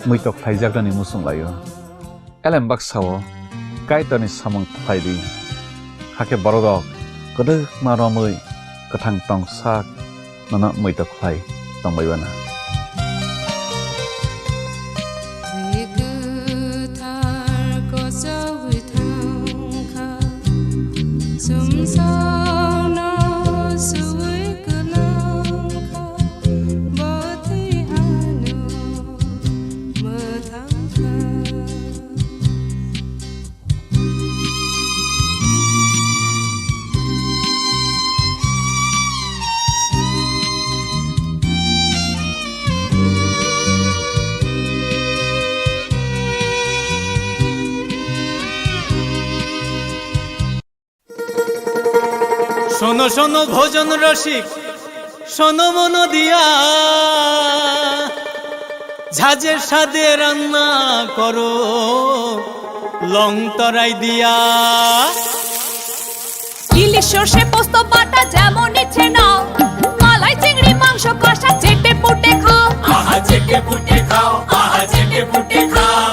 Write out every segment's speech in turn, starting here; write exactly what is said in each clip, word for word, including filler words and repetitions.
muitok khlaijaknani muchung lai-o. Elem baksa-o Kaitorni samung khlai di, hakhe bororok kwdwkma romwi kwthang tong sak nono muitok khlai tongbai uana. Bwthar kochogwi thangkha, sumsokno suwi kwlangkha, bo twi ano mwthangkha. শোনো শোনো ভোজন রসিক, শোনো মন দিয়া, ঝাঁঝের স্বাদে রান্না করো লং তরাই দিয়া। ইলিশ সর্ষে পোস্ত বাটা যেমন ইচ্ছে নাও, মালাই চিংড়ি মাংস কষা চেটে পুটে খাও। আহা চেটে পুটে খাও, আহা চেটে পুটে খাও।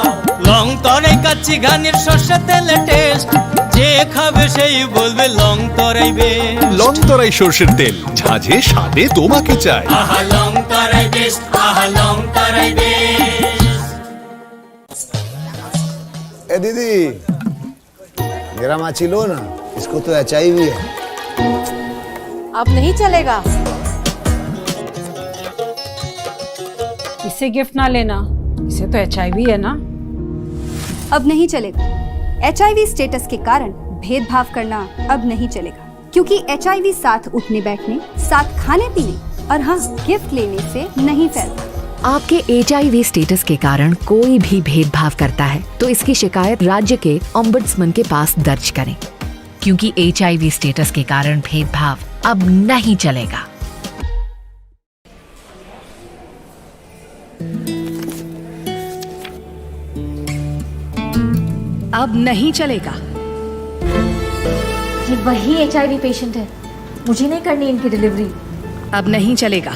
লং তরাই কাচ্চি ঘানির সর্ষে তেলে টেস্ট, যে খাবে সেই বলবে লং তরাই বেস্ট। লং তরাই সর্ষের তেল, ঝাঁঝে স্বাদে তোমাকে চাই। আহা লং তরাই বেস্ট, আহা লং তরাই বেস্ট। ए दीदी, मेरा माची लो ना, इसको तो एचआईवी है। अब नहीं चलेगा। इसे गिफ्ट ना लेना, इसे तो एचआईवी है ना। अब नहीं चलेगा। एचआईवी स्टेटस के कारण भेदभाव करना अब नहीं चलेगा, क्योंकि एचआईवी साथ उठने बैठने, साथ खाने पीने और हाँ, गिफ्ट लेने से नहीं फैलता। आपके एचआईवी स्टेटस के कारण कोई भी भेदभाव करता है, तो इसकी शिकायत राज्य के ओम्बड्समैन के पास दर्ज करें, क्योंकि एचआईवी स्टेटस के कारण भेदभाव अब नहीं चलेगा। अब नहीं चलेगा। ये वही एचआईवी पेशेंट है, मुझे नहीं करनी इनकी डिलीवरी। अब नहीं चलेगा।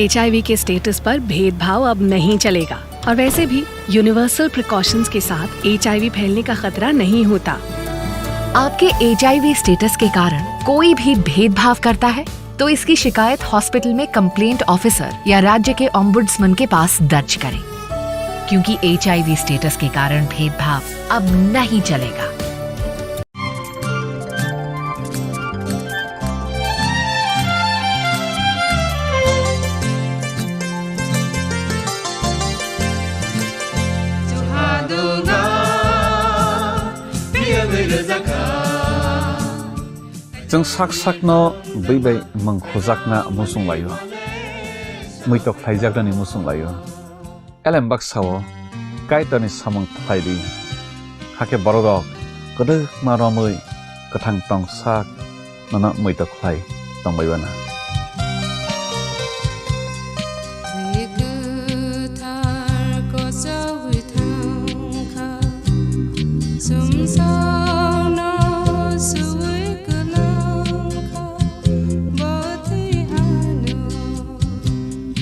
एचआईवी के स्टेटस पर भेदभाव अब नहीं चलेगा। और वैसे भी यूनिवर्सल प्रिकॉशंस के साथ एचआईवी फैलने का खतरा नहीं होता। आपके एचआईवी स्टेटस के कारण कोई भी भेदभाव करता है, तो इसकी शिकायत हॉस्पिटल में कंप्लेंट ऑफिसर या राज्य के ओम्बुड्समैन के पास दर्ज करें, क्योंकि एचआईवी स्टेटस के कारण भेदभाव अब नहीं चलेगा। Chwng sak sakno bui bai mung khujakna muchung lai-o, muitok khlaijaknani muchung lai-o. Elem baksa-o Kaitorni samung khlai di, hakhe bororok kwdwkma romwi kwthang tong sak nono muitok khlai tongbai uana. Bwthar kochogwi thangkha, sumsokno suwi kwlangkha, bo twi ano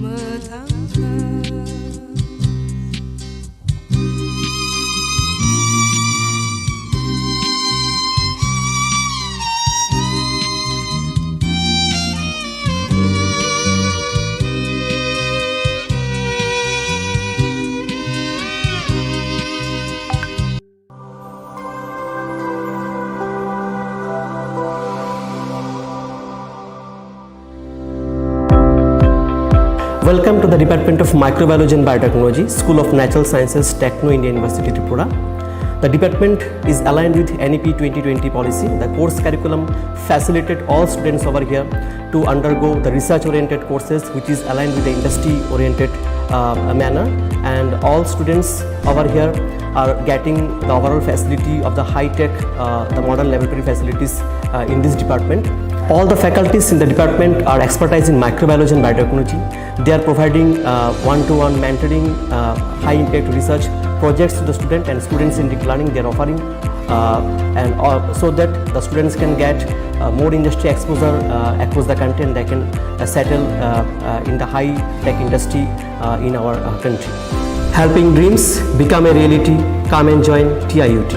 mwthangkha. Welcome to the Department of Microbiology and Biotechnology, School of Natural Sciences, Techno India University, Tripura. The department is aligned with N E P twenty twenty policy. The course curriculum facilitate all students over here to undergo the research-oriented courses, which is aligned with the industry-oriented, uh, manner. And all students over here are getting the overall facility of the high-tech, uh, the modern laboratory facilities, uh, in this department. All the faculties in the department are expertise in microbiology and biotechnology. They are providing, uh, one-to-one mentoring, uh, high-impact research projects to the student and students-centric learning they are offering. Uh, and, uh, so that the students can get, uh, more industry exposure, uh, across the country, and they can, uh, settle, uh, uh, in the high-tech industry, uh, in our, uh, country. Helping dreams become a reality. Come and join T I U T.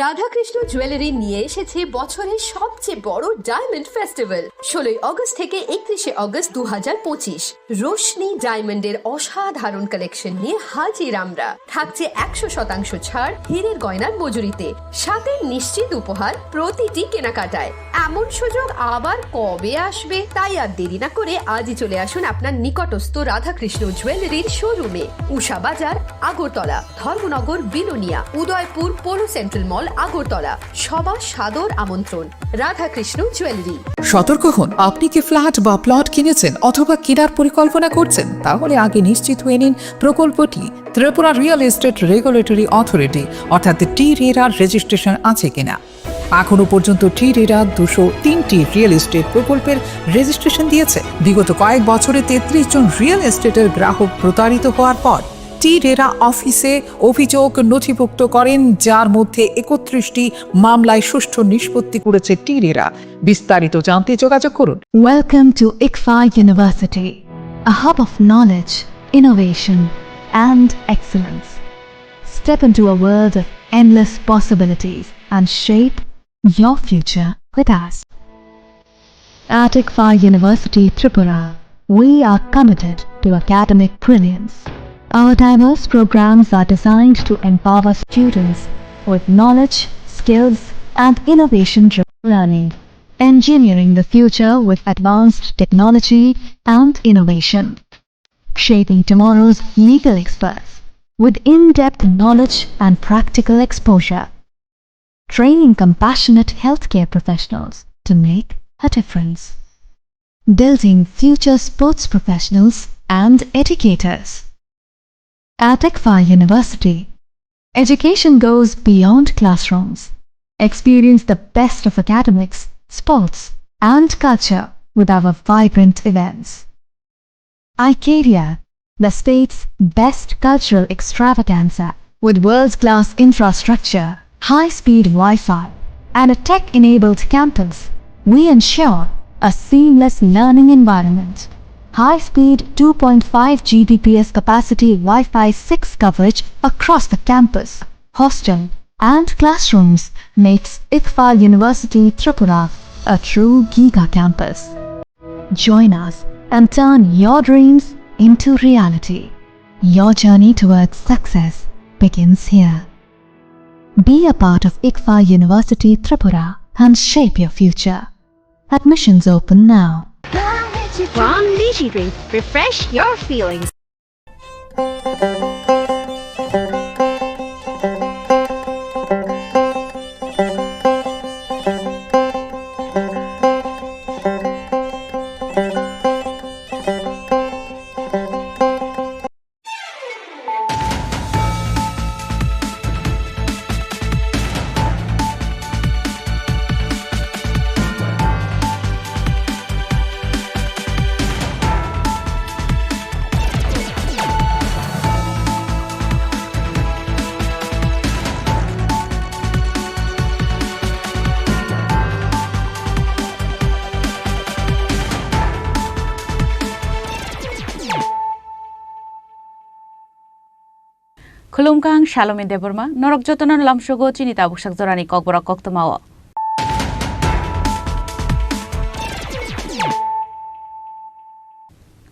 Radhakrishna jewellery নিয়ে এসেছে বছরের সবচেয়ে বড় diamond festival. ষোলোই আগস্ট থেকে একত্রিশে আগস্ট দু হাজার পঁচিশ। রোশনি ডায়মন্ডের অসাধারণ কালেকশন নিয়ে হাজির আমরা। থাকছে একশো শতাংশ ছাড় হীরের গয়নার মজুরিতে, সাথে নিশ্চিত উপহার প্রতিটি কেনাকাটায়। এমন সুযোগ আবার কবে আসবে, তাই আর দেরি না করে আজই চলে আসুন আপনার নিকটস্থ রাধাকৃষ্ণ জুয়েলারির শোরুমে। উষা বাজার, আগরতলা, ধর্মনগর, বিলোনিয়া, উদয়পুর, পৌর সেন্ট্রাল মল, আগরতলা। সবার সাদর আমন্ত্রণ। রাধাকৃষ্ণ জুয়েলারি। সতর্ক হন, আপনি কি ফ্ল্যাট বা প্লট কিনেছেন অথবা কেনার পরিকল্পনা করছেন? তাহলে আগে নিশ্চিত হয়ে নিন প্রকল্পটি Tripura real estate regulatory authority অর্থাৎ টি রেরার রেজিস্ট্রেশন আছে কিনা। এখনও পর্যন্ত টি রেরা দুশো তিনটি রিয়েল এস্টেট প্রকল্পের রেজিস্ট্রেশন দিয়েছে। বিগত কয়েক বছরে তেত্রিশ জন রিয়েল এস্টেটের গ্রাহক প্রতারিত হওয়ার পর টি রেরা অফিসে অভিযোগ নথিভুক্ত করেন, যার মধ্যে একত্রিশটি মামলায় সুষ্ঠু নিষ্পত্তি করেছে টি রেরা। বিস্তারিত জানতে যোগাযোগ করুন। Welcome to ICFAI University, a hub of knowledge, innovation, and excellence. Step into a world of endless possibilities and shape your future with us. At ICFAI University Tripura, we are committed to academic brilliance. Our diverse programs are designed to empower students with knowledge, skills, and innovation-driven learning, engineering the future with advanced technology and innovation, shaping tomorrow's legal experts with in-depth knowledge and practical exposure, training compassionate healthcare professionals to make a difference, building future sports professionals and educators. At ICFAI University, education goes beyond classrooms. Experience the best of academics, sports, and culture with our vibrant events. iCaria, the state's best cultural extravaganza, with world-class infrastructure, high-speed Wi-Fi, and a tech-enabled campus. We ensure a seamless learning environment. High-speed two point five G B P S capacity Wi-Fi six coverage across the campus, hostel, and classrooms makes ICFAI University Tripura a true giga campus. Join us and turn your dreams into reality. Your journey towards success begins here. Be a part of ICFAI University Tripura and shape your future. Admissions open now. From Lychee Drink, refresh your feelings. Khulumkha, ang Salome Debbarma, norok jotono lamsogo chini tabuk sak jorani kokborok koktwmao.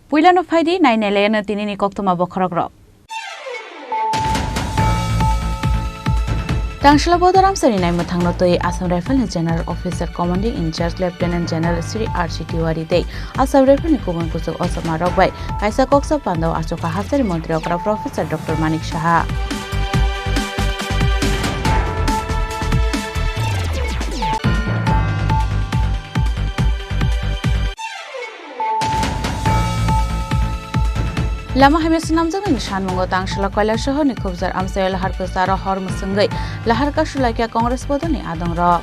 Puilano phaidi, nainai layano tinini koktwma bokhorokrok. Tangsla Bodor Amsani naimwthangno twi Assam Rifle ni General Officer Commanding in Charge Lieutenant General Shri R C Tiwari tei Assam Rifle ni kubun kuchuk ochommarok bai kaisa koksa pandao achukha haphani montri okra Professor Doctor Manik Saha. Lama hamya swnamjaknai sanmungo Tangsla Koilasohor ni Khubjar amchaio lahar kwcharo hor mwswngwi lahar kasulaikha Congress bodolni adongrok.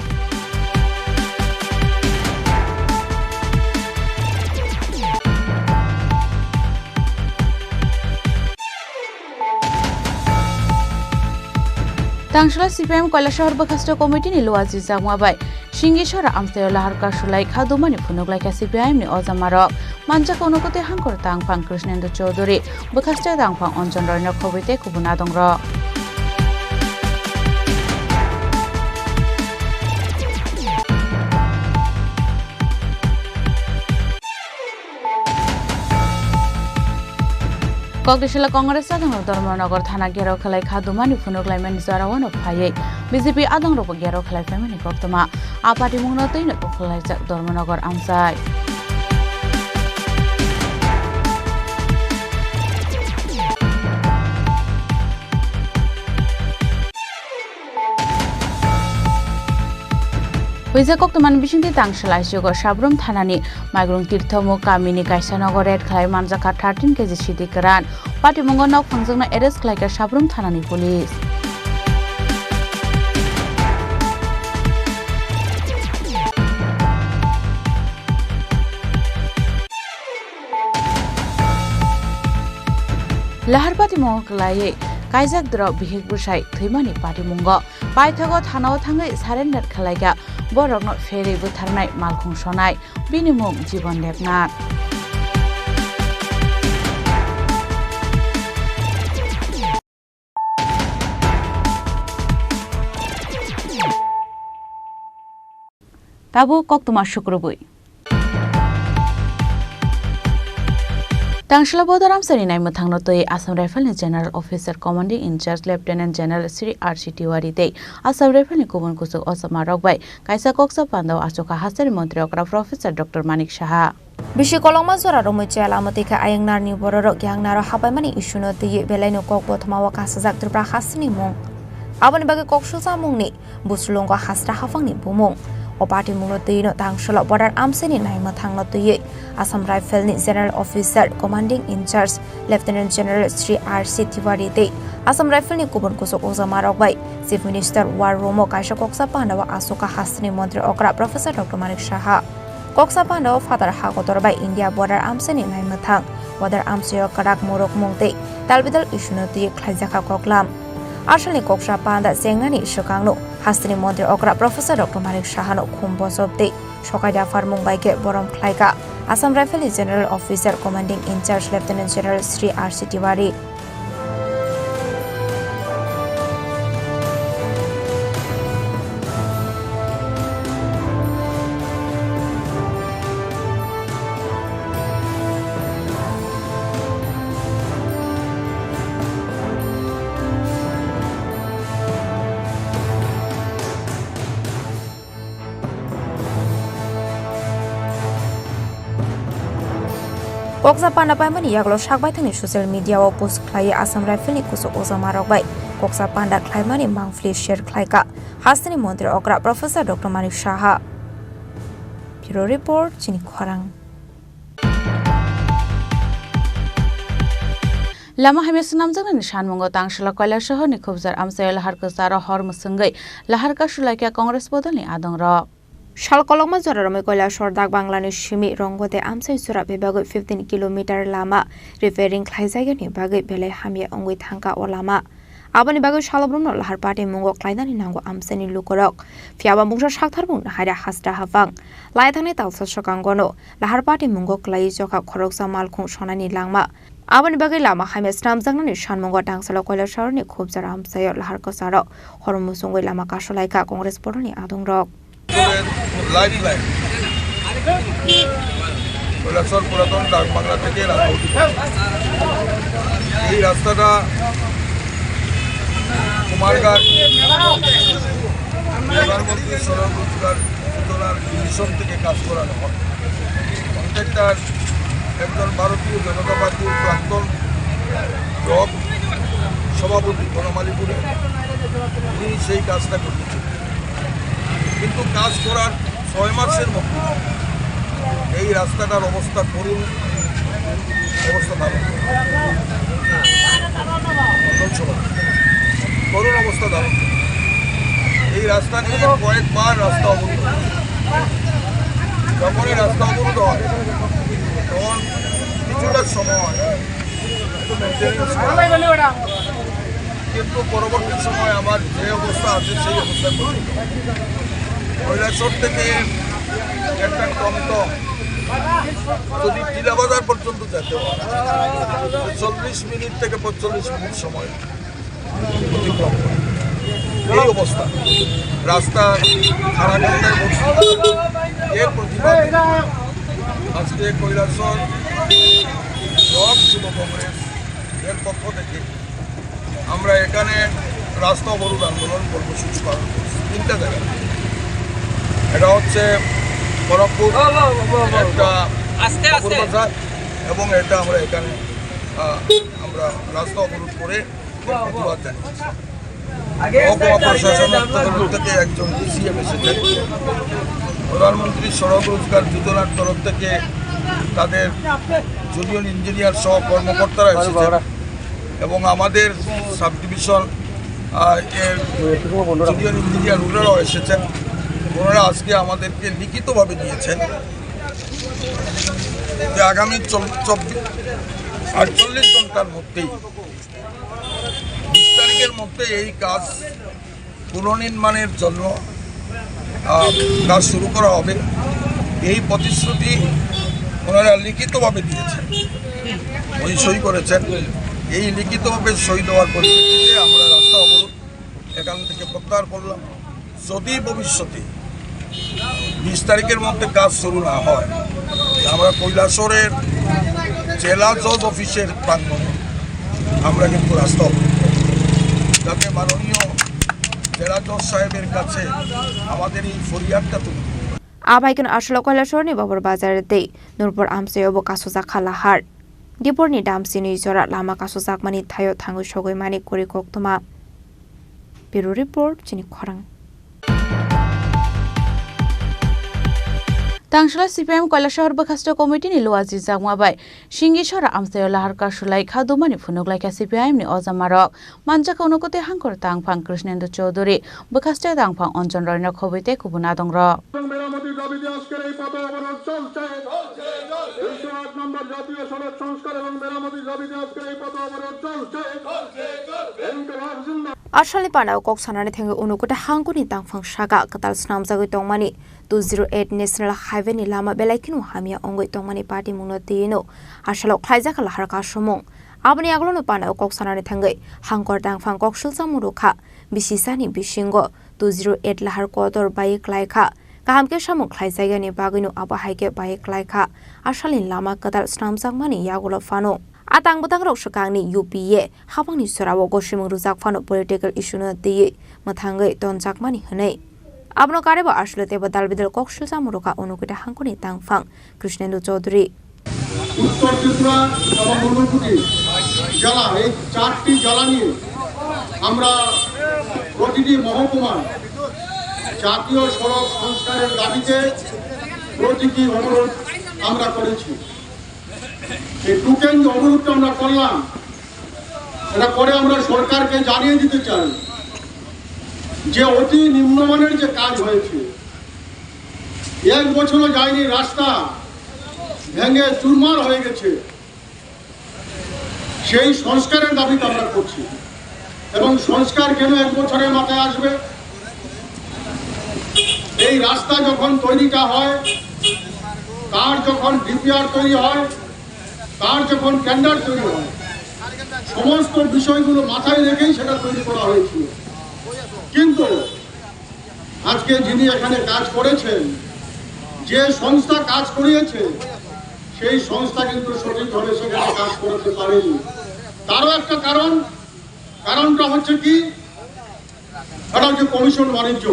Tangsla C P I M Kailasahar Bwkhaste Committee ni luajijakma bai Singisora amchaio lahar kasulai khadumani phunuklaikha C P I M ni ojamarok. Manjak Unokoti Hangkor tangphang Krishnendra Chowdhury, Bwkhaste tangphang Anjan Royno khobwi tei kubun adongrok. Kokdisila Congress adongrok Dharmanagar thana gherao khlai khadumani phunuklaimani jorao phaiwi B J P adongrokbo gherao khlai phaimani koktwma. A patimungno twino tukhwlaijak Dharmanagar amchai. Huijak koktwmani bisingtwi tangsil aisigo Sabrum thanani Maigrung Tirtho mung kamini kaisa nogo raid khlai manjakha thirteen K G sidi kwran. Patimungo nok phangjakno arrest khlaikha Sabrum thanani police. Lahar patimungo kwlaiwi kaijak dwrok bihik bwsai thwimani patimungo paithago thanao thangwi surrender khlaikha borokno pherwi butharnai malkhung sonai bini mung Jibon Debnath. Tabuk koktwma sukrubwi. Tangsila Bodor amchaini naimwthangno twi Assam Rifle ni General Officer Commanding in Charge Lieutenant General Shri R C Tiwari tei Assam Rifle ni kubun kuchuk ojamarok bai kaisa koksa pandao achukha hasteni montri okra Professor Doctor Manik Saha. Bisi kolokma jora romwi chaya lama twi kha ayang narni bororok yang naro hapaimani issue no twiwi belaino kok bothomao kasajak Tripura hasteni mung. Aboni bagwi kok sujamungni busulungo hasra haphangni bumung. O patimungno twiwino tangsolo border amchaini naimwthangno twiwi Assam Rifle ni General Officer Commanding in Charge Lieutenant General Shri R C Tiwari tei Assam Rifle ni kubun kuchuk ojamarok bai Chief Minister War Room o kaisa koksa pandao achukha hasteni montri okra Professor Doctor Manik Saha. Koksa pandao phatar ha kotor bai India border amchaini naimwthang, border amchaio kwrak morok mung tei talbidal issue no twi khlaijakha koklam. Asalni koksa panda chengnani swkangno hasteni montri okra Professor Doctor Manik Sahano khum bochop tei sokai dapharmung bai khe borom khlaikha Assam Rifle ni General Officer Commanding in Charge Lieutenant General Shri R C Tiwari. Koksa panda paimani yagulo sakbaithangni social media o post khlaiwi Assam Rifle ni kuchuk ojamarok bai koksa panda khlaimani mangpili share khlaikha hasteni montri okra Professor Doctor Manik Saha. Bureau Report, Chini Khorang. Lama hamya swnamjaknani sanmungo Tangsila Kailasahar ni Khubjar amchaio lahar kwcharo hor mwswngwi lahar kasulaikha Congress bodolni adongrok. Sal kolokma jora romwi Kailasahar Dak Banglani simi Rongode amchai jora bebagwi fifteen kilometer lama repairing khlaijakya ni bagwi belai hamya wngwi thangkha o lama. Aboni bagwi salobrumno lahar patimungo khlainani nango amchaini lukurok. Phiyaba mungsa sakthar mung nahaira hasra haphang. Lai thangni talsa swkangono lahar patimungo kwlaiwi chokha khoroksa malkhung sonani langma. Aboni bagwi lama hamya swnamjaknani sanmungo Tangsalo Kailasahar ni Khubjar amchaio lahar kwcharo hor mwswngwi lama kasulaikha Congress bodolni adongrok. Lifeline Kailashahar পুরাতন ডাক বাংলা থেকে রাজনীতি করে। এই রাস্তাটা কুমারঘাট প্রধানমন্ত্রী সড়ক রোজগার যোজনার মিশন থেকে কাজ করানো হয়। কন্ট্রাক্টর একজন ভারতীয় জনতা পার্টির প্রাক্তন ব্লক সভাপতি বনমালীপুরে, উনি সেই কাজটা করতেছেন। কিন্তু কাজ করার ছয় মাসের মধ্যে এই রাস্তাটার অবস্থা করুণ অবস্থা ধারণ করে। মন্ডল সভা করুণ অবস্থা ধারণ করে। এই রাস্তা নিয়ে কয়েকবার রাস্তা অবরোধ হয়। যখনই রাস্তা অবরোধ হয়, তখন কিছুটা সময় একটু মেনটেনেন্স করা হয়। কিন্তু পরবর্তী সময় আমার যে অবস্থা আছে সেই অবস্থায় পৌঁছতে হবে। কৈলাসহর থেকে একটা টমটম যদি টিলাবাজার পর্যন্ত যেতে হয়, চল্লিশ মিনিট থেকে পঁয়তাল্লিশ মিনিট সময় অতিক্রম করে। এই অবস্থা, রাস্তা খারাপ অবস্থায় পড়ছে। এর প্রতিবাদে আজকে কৈলাসহর ব্লক যুব কংগ্রেস এর পক্ষ থেকে আমরা এখানে রাস্তা অবরোধ আন্দোলন কর্মসূচি পালন করছি তিনটা জায়গায়। এটা হচ্ছে খড়গপুর, একটা আস্তে আস্তে। বাজার, এবং এটা আমরা এখানে, আহ, আমরা রাস্তা অবরোধ করে এর প্রতিবাদ জানিয়েছি। মহকুমা প্রশাসনের তরফ থেকে একজন ডিসিএম এসেছেন, প্রধানমন্ত্রী সড়ক রোজগার যোজনার তরফ থেকে তাদের জুনিয়র ইঞ্জিনিয়ার সহ কর্মকর্তারা এসেছেন এবং আমাদের সাব ডিভিশন, আহ, এর জুনিয়র ইঞ্জিনিয়ার ওনারাও এসেছেন। ওনারা আজকে আমাদেরকে লিখিতভাবে দিয়েছেন যে আগামী চল-, চব্বিশ, আটচল্লিশ ঘন্টার মধ্যেই, বিশ তারিখের মধ্যে এই কাজ পুনর্নির্মাণের জন্য, আহ, কাজ শুরু করা হবে। এই প্রতিশ্রুতি ওনারা লিখিতভাবে দিয়েছেন, ওই সই করেছেন। এই লিখিতভাবে সই দেওয়ার পরিপ্রেক্ষিতে আমরা রাস্তা অবরোধ এখান থেকে প্রত্যাহার করলাম। যদি ভবিষ্যতে বিশ তারিখের মধ্যে কাজ শুরু না হয়, আমরা কৈলাসহরের জেলা জজ অফিসের প্রাঙ্গণে আমরা কিন্তু রাস্তা অবরোধ করব, যাতে মাননীয় জেলা জজ সাহেবের কাছে আমাদের এই ফরিয়াদটা তুলে ধরতে পারি। Abai khe aswk Kailasahar ni Babur Bazar tei Nurpur amchaio bo kasujak kha lahar. Dipor ni Damsini jora lama kasujakmani thaio thangwi sogwi mani kwrwi koktwma. Bureau Report, chini khorang. Tangshla C P I M Kailasahar Bwkhaste Committee ni luaji jakma bai Singisora amchaio lahar kasulai kha dumani phunuk laikha C P I M ni ojamarok. Manjak Unukoti Hangkor tangphang Krishnendu Chowdhury, Bwkhaste tangphang Anjan Roy no khobwi tei kubun adongrok. এবং মেরামতির দাবিতে আজকের এই পথ অবরোধ চলছে। দুইশো আট নম্বর জাতীয় সড়ক সংস্কার এবং মেরামতির দাবিতে আজকের এই পথ অবরোধ চলছে। ইনকিলাব জিন্দাবাদ। Asalni panao kok sanani thangwi Unukoti Hangkorni tangphang saka kwtal swnamjagwi tongmani two zero eight National Highway ni lama belai kheno hamya wngwi tongmani patimungno twiwi no asalo khlaijak lahar kasumung. Aboni agolono panao kok sanani thangwi Hangkor tangphang koksilsa murukha. Bisi sani bisingo two zero eight lahar kotor bai klai kha. Kaham khe samung khlaijakya ni bagwino abo hai khe bai klai kha. Asalni lama kwtal swnamjakmani yagulo phano. A tang bwtangrok swkangni U P A hapangni sorao gosimung rwjak phano political issue no twiwi mwthangwi tonjakmani hwnwi. Abono karwi bo aswlwi teibo dal bidal kok silsa murukha Unukoti Hangkorni tangphang Krishnendu Chowdhury. উত্তর ত্রিপুরা এবং ঊনকোটি জেলা, এই চারটি জেলা নিয়ে আমরা প্রতিটি মহকুমায় জাতীয় সড়ক সংস্কারের দাবিতে প্রতীকী অবরোধ আমরা করেছি। এই টুকেন যে অবরোধটা আমরা করলাম, এটা করে আমরা সরকারকে জানিয়ে দিতে চাই যে অতি নিম্নমানের যে কাজ হয়েছে, এক বছরও যায়নি, রাস্তা ভেঙে চুরমার হয়ে গেছে। সেই সংস্কারের দাবিতে আমরা করছি। এবং সংস্কার কেন এক বছরের মাথায় আসবে? এই রাস্তা যখন তৈরিটা হয়, তার যখন ডিপিআর তৈরি হয়, তার যখন টেন্ডার তৈরি হয়, সমস্ত বিষয়গুলো মাথায় রেখেই সেটা তৈরি করা হয়েছিল। কিন্তু আজকে যিনি এখানে কাজ করেছেন, যে সংস্থা কাজ করিয়েছে, সেই সংস্থা কিন্তু সঠিকভাবে সেখানে কাজ করাতে পারেনি। তারও একটা কারণ, কারণটা হচ্ছে কি, এটা হচ্ছে কমিশন বাণিজ্য।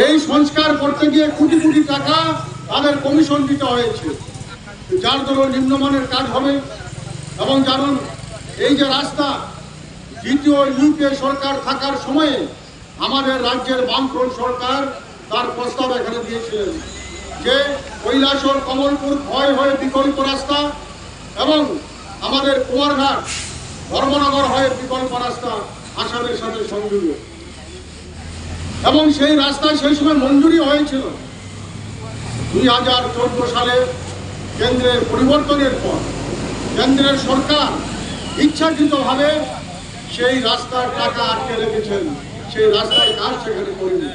এই সংস্কার করতে গিয়ে কোটি কোটি টাকা তাদের কমিশন দিতে হয়েছে, যার দরুন নিম্নমানের কাজ হবে। এবং জানুন, এই যে রাস্তা, দ্বিতীয় ইউপিএ সরকার থাকার সময়ে আমাদের রাজ্যের বামফ্রন্ট সরকার তার প্রস্তাব এখানে দিয়েছিলেন যে কৈলাসহর কমলপুর ক্ষয় হয়ে বিকল্প রাস্তা এবং আমাদের কুমারঘাট ধর্মনগর হয়ে বিকল্প রাস্তা আসামের সাথে সংযোগ। এবং সেই রাস্তায় সেই সময় মঞ্জুরি হয়েছিল। দুই হাজার চোদ্দ সালে কেন্দ্রের পরিবর্তনের পর কেন্দ্রের সরকার ইচ্ছাকৃতভাবে সেই রাস্তার টাকা আটকে রেখেছেন, সেই রাস্তার কাজ সেখানে করেনি।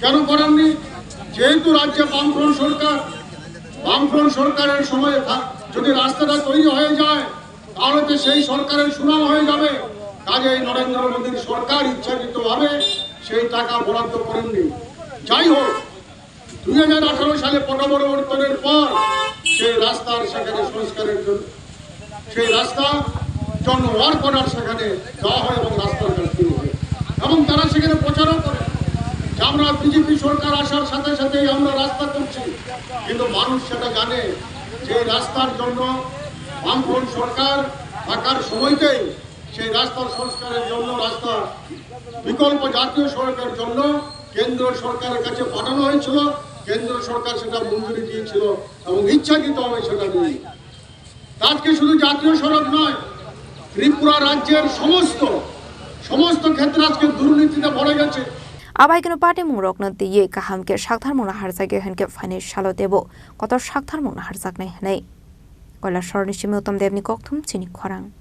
কেন করেননি? যেহেতু রাজ্যে বামফ্রন্ট সরকার, বামফ্রন্ট সরকারের সময়ে থা-, যদি রাস্তাটা তৈরি হয়ে যায়, তাহলে তো সেই সরকারের সুনাম হয়ে যাবে। কাজেই নরেন্দ্র মোদীর সরকার ইচ্ছাকৃতভাবে সেই টাকা বরাদ্দ করেননি। যাই হোক, দুই হাজার আঠারো সালে পটপরিবর্তনের পর সেই রাস্তার সেখানে সংস্কারের জন্য, সেই রাস্তা জন্য ওয়ার্ক অর্ডার সেখানে দেওয়া হয় এবং রাস্তার কাজ শুরু হয়। এবং তারা সেখানে প্রচারও করে যে আমরা বিজেপি সরকার আসার সাথে সাথেই আমরা রাস্তা করছি, কিন্তু মানুষ সেটা জানে যে এই রাস্তার জন্য বামফ্রন্ট সরকার থাকার সময়তেই সেই রাস্তার সংস্কারের জন্য, রাস্তা বিকল্প জাতীয় সড়কের জন্য কেন্দ্র সরকারের কাছে পাঠানো হয়েছিল। কেন্দ্র সরকার সেটা মঞ্জুরি দিয়েছিল এবং ইচ্ছাকৃতভাবে সেটা নেই। আজকে শুধু জাতীয় সড়ক নয়, ত্রিপুরা রাজ্যের সমস্ত, সমস্ত ক্ষেত্রে আজকে দুর্নীতিতে ভরে গেছে। Abai keno party mungrokno twiwi kaham khe saktharmungno harjakya hwnkhe phaini salo teibo kotor saktharmungno harjaknai hwnwi Kailasor ni simi Uttam Debni kokthum chini khorang.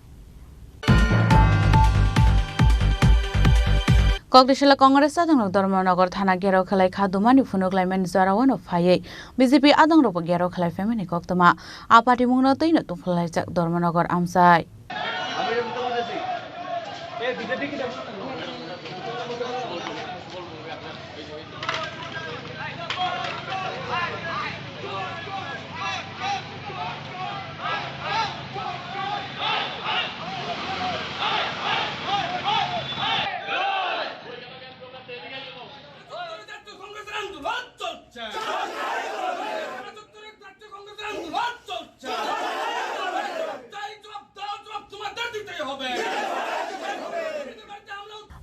Kokdisila Congress adongrok Dharmanagar thana gherao khlai kha, dumani phunuk laimani jorao no phaiwi B J P adongrokbo gherao khlai phaimani koktwma. A party mungno twino tungphalaijak Dharmanagar amchai.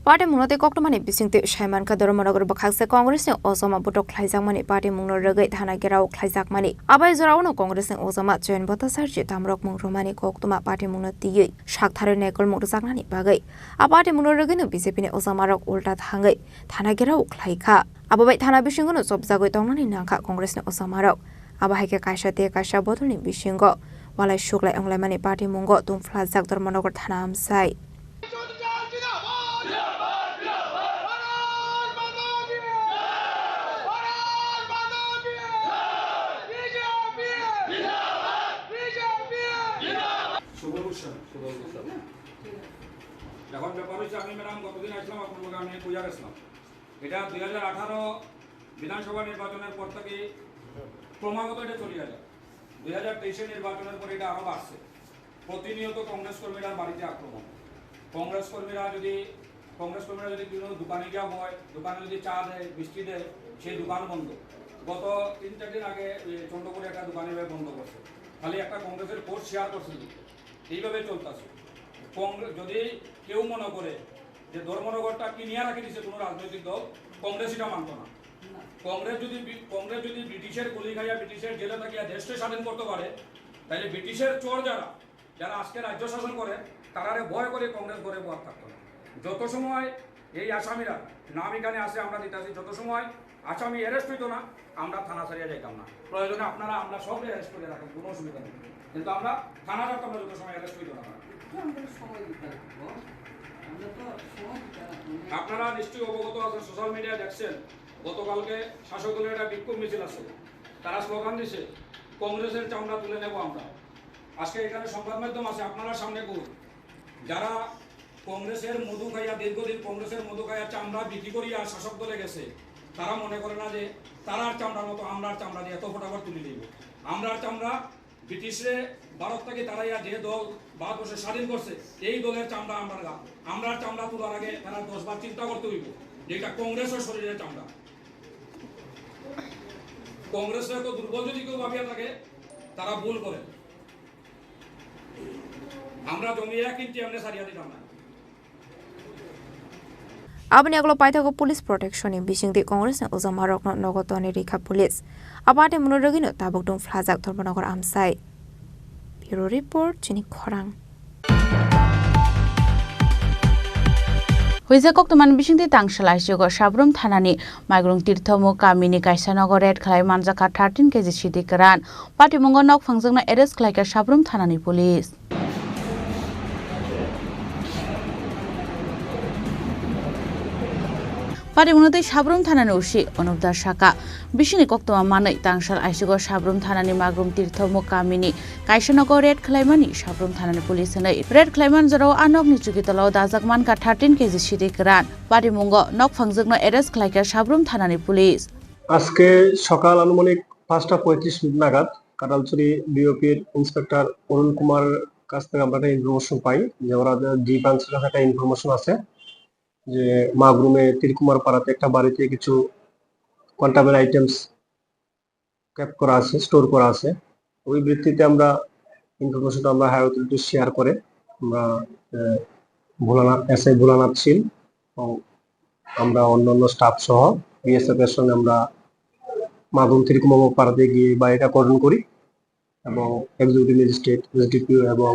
Party mungno tei koktwmani bisingtwi saimankha Dharmanagar bwkhakse Congress ni ojama botok khlaijakmani party mungno rwgwi thana gherao khlaijakmani. Abai jorao no Congress ni ojama Jayant Bhattacharjee tamrok mung rwmani koktwma party mungno twiwi saktharwi naikolmung rwjaknani bagwi. A party mungno rwgwino B J P ni ojamarok ulta thangwi thana gherao khlaikha. Abo bai thana bisingo no chopjagwi tongnani nangkha Congress ni ojamarok. Abo hai khe kaisa tei kaisa bodolni bisingo walai suklai wnglaimani party mungo tungphlajak Dharmanagar thana amchai. শুভ উৎসব, শুভ উৎসব। এখন ব্যাপার হচ্ছে, আমি ম্যাডাম গতদিন আসলাম, আপনার লগে আমি পূজা গেছিলাম। এটা দুই হাজার আঠারো বিধানসভা নির্বাচনের পর থেকে ক্রমাগত এটা চলিয়া যায়। দুই হাজার তেইশে নির্বাচনের পরে এটা আরো বাড়ছে। প্রতিনিয়ত কংগ্রেস কর্মীরা বাড়িতে আক্রমণ। কংগ্রেস কর্মীরা যদি, কংগ্রেস কর্মীরা যদি বিভিন্ন দোকানে গিয়া হয়, দোকানে যদি চা দেয়, মিষ্টি দেয়, সেই দোকান বন্ধ। গত তিন চার দিন আগে, এ, চন্দ্রপুরে একটা দোকানে ভাই বন্ধ করছে। খালি একটা কংগ্রেসের পোস্ট শেয়ার করছে। এইভাবে চলতেছে। কংগ্রেস, যদি কেউ মনে করে যে ধর্মনগরটা কিনিয়া রাখি দিছে কোনো রাজনৈতিক দল, কংগ্রেস এটা মানতো না। কংগ্রেস যদি বি-, কংগ্রেস যদি ব্রিটিশের গুলি খাইয়া, ব্রিটিশের জেলে থাকিয়া দেশকে স্বাধীন করতে পারে, তাহলে ব্রিটিশের চোর যারা, যারা আজকে রাজ্য শাসন করে, তারারে ভয় করে কংগ্রেস ঘরে বহাত থাকতো না। যত সময় এই আসামিরা, নাম এখানে আছে, আমরা দিতাছি, যত সময় আসামি অ্যারেস্ট হইতো না, আমরা থানা ছাড়িয়া যাইতাম না। প্রয়োজনে আপনারা, আমরা সব অ্যারেস্ট করে রাখেন, কোনো অসুবিধা নেই, কিন্তু আমরা থানা ছাড়তাম না যত সময় অ্যারেস্ট হইতো না। তো আমরা সময় দিতে লাগবো, আমরা তো সময় দিতে লাগবো। আপনারা নিশ্চয়ই অবগত আছেন, সোশ্যাল মিডিয়ায় দেখছেন, গতকালকে শাসক দলের একটা বিক্ষোভ মিছিল আছে, তারা স্লোগান দিছে, "কংগ্রেসের চামড়া তুলে নেব আমরা।" আজকে এখানে সংবাদ মাধ্যম আছে, আপনারা সামনে কই, যারা কংগ্রেসের মধু খাইয়া, দীর্ঘদিন কংগ্রেসের মধু খাইয়া চামড়া বিক্রি করিয়া শাসক দলে গেছে, তারা মনে করে না যে তারার চামড়ার মতো আমরার চামড়া দিয়ে এত ফটাফট তুলে দিব। আমরার চামড়া ব্রিটিশরে ভারত থেকে তারাইয়া যে দল ভারতবর্ষে স্বাধীন করছে, এই দলের চামড়া আমরার গা। আমরার চামড়া তোলার আগে তারা দশ বার চিন্তা করতে হইব যে এটা কংগ্রেসের শরীরের চামড়া। কংগ্রেসরা তো দুর্বল যদি কেউ ভাবিয়া থাকে, তারা ভুল করে। আমরা জমি এক ইঞ্চি এমনি ছাড়িয়া দিতাম না। Aboni yagulo paithago police protection ni bisingtwi Congress ni ojamarokno nogo tonwi rikha police. A party mungno rwgwino tabuk tungphlajak Dharmanagar amchai. Bureau report, chini khorang. Huijak koktwmani bisingtwi tangsa laisio Sabrum thanani Maigrung Tirtho Muk kamini kaisa nogo raid khlai manjakha thirteen K G sidi kwran. Patimungo nok phangjakno arrest khlaikha Sabrum thanani police. Patimungno tei Sabrum thanani O C Anup Das sakha, bisingni koktwma manwi tangsal aisigo Sabrum thanani Magrum Tirthomuk kamini kaisa nogo raid khlaimani Sabrum thanani police hwnwi. Raid khlaimani jorao a nokni chukitolao dajak mankha thirteen K G sidi kwran. Patimungo nok phangjwkno arrest khlaikha Sabrum thanani police. আজকে সকাল আনুমানিক পাঁচটা পঁয়ত্রিশ মিনিট নাগাদ কাটালছড়ি বিওপির ইন্সপেক্টর অরুণ কুমার কাছ থেকে আমরা একটা ইনফরমেশন পাই যে ওরা যে ডি ব্রাঞ্চের কাছে একটা ইনফরমেশন আছে যে মাগরুমে তীরকুমার পাড়াতে একটা বাড়িতে কিছু কন্ট্রাব্যান্ড আইটেমস কেপ করা আছে, স্টোর করা আছে। ওই ভিত্তিতে আমরা ইনফরমেশনটা আমরা হায়ার অথরিটি শেয়ার করে আমরা, আহ, ভোলানাথ, এসআই ভোলানাথ শীল এবং আমরা অন্যান্য স্টাফ সহ বিএসএফ এর সঙ্গে আমরা মাগুম ত্রিকুমাবো পাড়াতে গিয়ে বাড়িটা কর্ডন করি এবং এক্সিকিউটিভ ম্যাজিস্ট্রেট, এসডিপিও এবং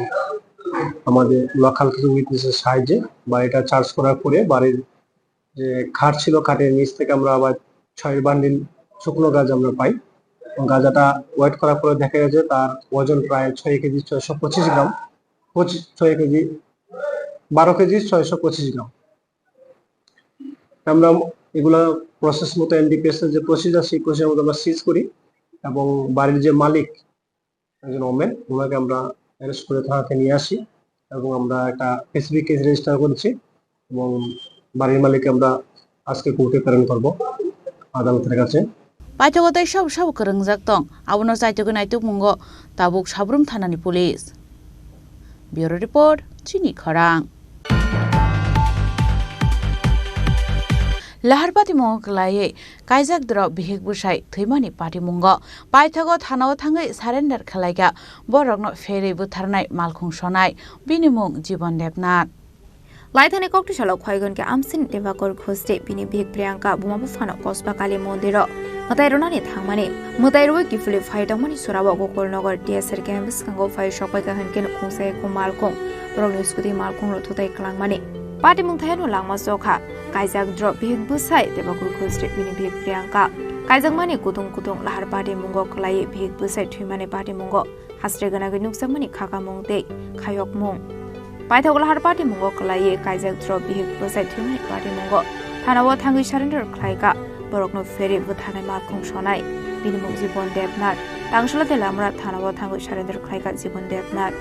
আমাদের লোকাল কিছু উইটনেসের সাহায্যে বাড়িটা সার্চ করার পরে বাড়ির যে খাট ছিল, খাটের নিচ থেকে আমরা আবার ছয় বান্ডিল শুকনো গাঁজা আমরা পাই। এবং গাঁজাটা ওয়েট করার পরে দেখা গেছে তার ওজন প্রায় ছয় কেজি ছয়শো পঁচিশ গ্রাম, পঁচিশ, ছয় কেজি, বারো কেজি ছয়শো পঁচিশ গ্রাম। আমরা এগুলা প্রসেস মতো, এনডিপিএস এর যে প্রসিজার, সেই প্রসিজার মতো আমরা সিজ করি এবং বাড়ির যে মালিক, একজন ওমেন, ওনাকে আমরা অ্যারেস্ট করে থানাতে নিয়ে আসি এবং আমরা একটা স্পেসিফিক কেস রেজিস্টার করেছি এবং বাড়ির মালিককে আমরা আজকে কোর্টে প্রেরণ করব আদালতের কাছে। Paithago tei sabo sabo kwrwngjak tong, abono chaitugwi naitukmungo tabuk Sabrum thanani police. Bureau report, Chini Khorang. Lahar patimungo kwlaiwi kaijak drop bihik bwsai thwimani patimungo paithago thanao thangwi surrender khlaikha borokno pherwi butharnai malkhung sonai, bini mung Jibon Debnath. Laithani koktwi salo khwlaigon khe amsini Debakor Khoste bini bihik Priyanka buma buphano Kosba Kali mondiro mwtai rwnani thangmani. Mwtai rwi kiphilwi phai tongmani sorao Gokulnagar D S R camp bwskango phai sokpai kha hwnkhe nukhung sai kho malkhung borokni scooty malkhungno thutai kwlangmani. Patimung thayano langma chokha kaijak drop bihik bwsai Debakor Khoste bini bihik Priyanka. Kaijakmani kutung kutung lahar patimungo kwlaiwi bihik bwsai thwimani patimungo hasre gwnagwi nukjakmani khakamung tei khayokmung. Paithak lahar patimungo kwlaiwi kaijak drop bihik bwsai thwimani patimungo thanao thangwi surrender khlaikha borokno pherwi butharnai malkhung sonai, bini mung Jibon Debnath. Tangsalo Telamra thanao thangwi surrender khlaikha Jibon Debnath.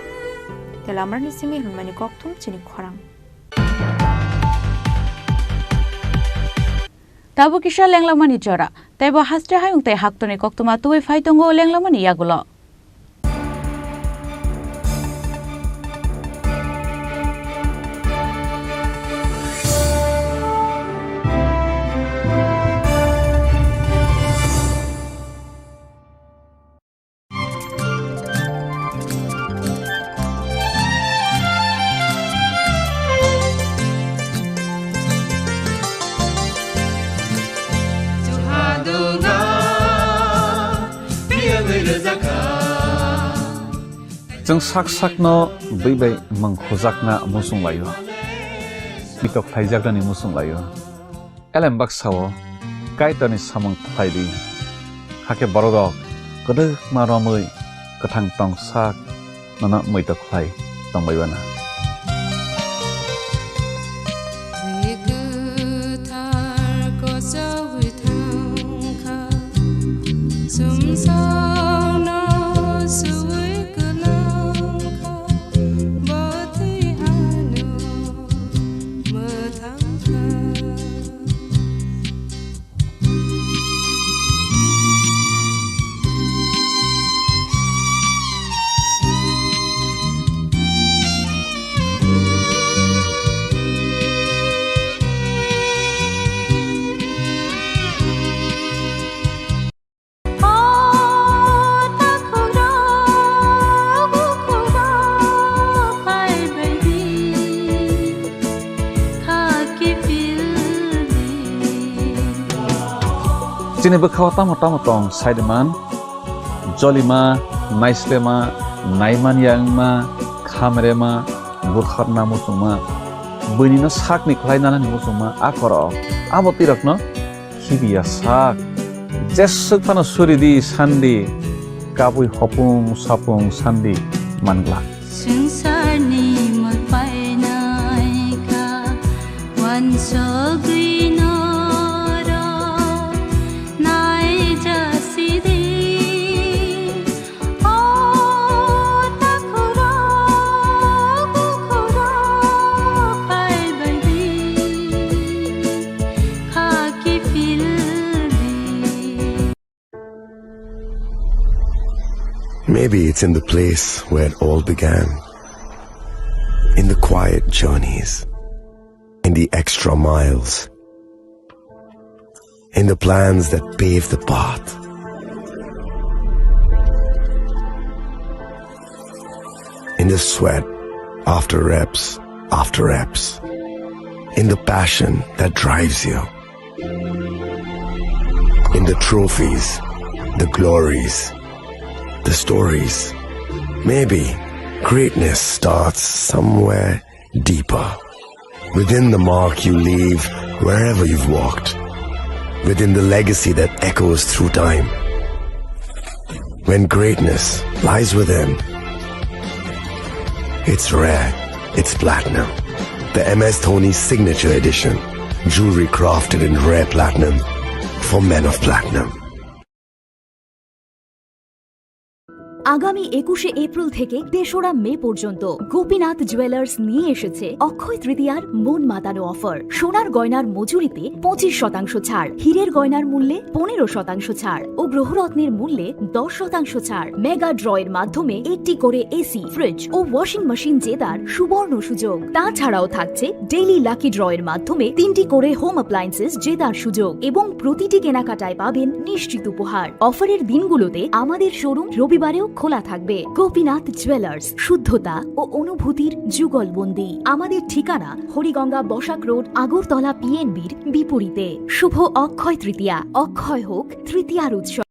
Telamrani simi hwnmani kokthum Chini Khorang. Tabuk kisa lenglamani jora, tei bo haste hayung tei haktorni koktwma tubui phai tongo lenglamani yagulo. Chwng sak sakno bwi bai mung khujakna muchung laio, bito khlaijaknani muchung laio. Elem baksa-o Kaitorni samung khlai di, hakhe bororok kwdwkma romwi kwthang tong sak nono muitok khlai tongbai bana. Bwrwi kwthar kochogwi thangkha, chumsokno suwi kwlangkha, bo twi hano mwthangkha. Chini bwkhao tamo tamo tong, saidiman, jolima, naislema, naimanya wngma, khamrema, butharna muchungma, buinino sakni khlai nanani muchungma, a korok, abo twirokno khibiya sak. Jeswk phano suri di sandi, kabui hopung sapung sandi mangla. Swngcharni mwtai painaikha, wansugwino Maybe it's in the place where it all began. In the quiet journeys, in the extra miles, in the plans that pave the path, in the sweat after reps, after reps, in the passion that drives you, in the trophies, the glories, the stories. Maybe greatness starts somewhere deeper, within the mark you leave wherever you've walked, within the legacy that echoes through time. When greatness lies within, it's rare, it's platinum. The M S Dhoni Signature Edition, jewelry crafted in rare platinum for men of platinum. আগামী একুশে এপ্রিল থেকে তেসরা মে পর্যন্ত গোপীনাথ জুয়েলার্স নিয়ে এসেছে অক্ষয় তৃতীয়ার মন মাতানো অফার। সোনার গয়নার মজুরিতে পঁচিশ শতাংশ ছাড়, হীরের গয়নার মূল্যে পনেরো শতাংশ ছাড় ও গ্রহরত্নের মূল্যে দশ শতাংশ ছাড়। মেগা ড্র এর মাধ্যমে একটি করে এসি, ফ্রিজ ও ওয়াশিং মেশিন জেতার সুবর্ণ সুযোগ। তাছাড়াও থাকছে ডেইলি লাকি ড্র এর মাধ্যমে তিনটি করে হোম অ্যাপ্লায়েন্সেস জেতার সুযোগ এবং প্রতিটি কেনাকাটায় পাবেন নিশ্চিত উপহার। অফারের দিনগুলোতে আমাদের শোরুম রবিবারেও খোলা থাকবে। গোপীনাথ জুয়েলার্স, শুদ্ধতা ও অনুভূতির যুগলবন্দি। আমাদের ঠিকানা হরিগঙ্গা বসাক রোড, আগরতলা পিএনবির বিপরীতে। শুভ অক্ষয় তৃতীয়া, অক্ষয় হোক তৃতীয়ার উৎসব।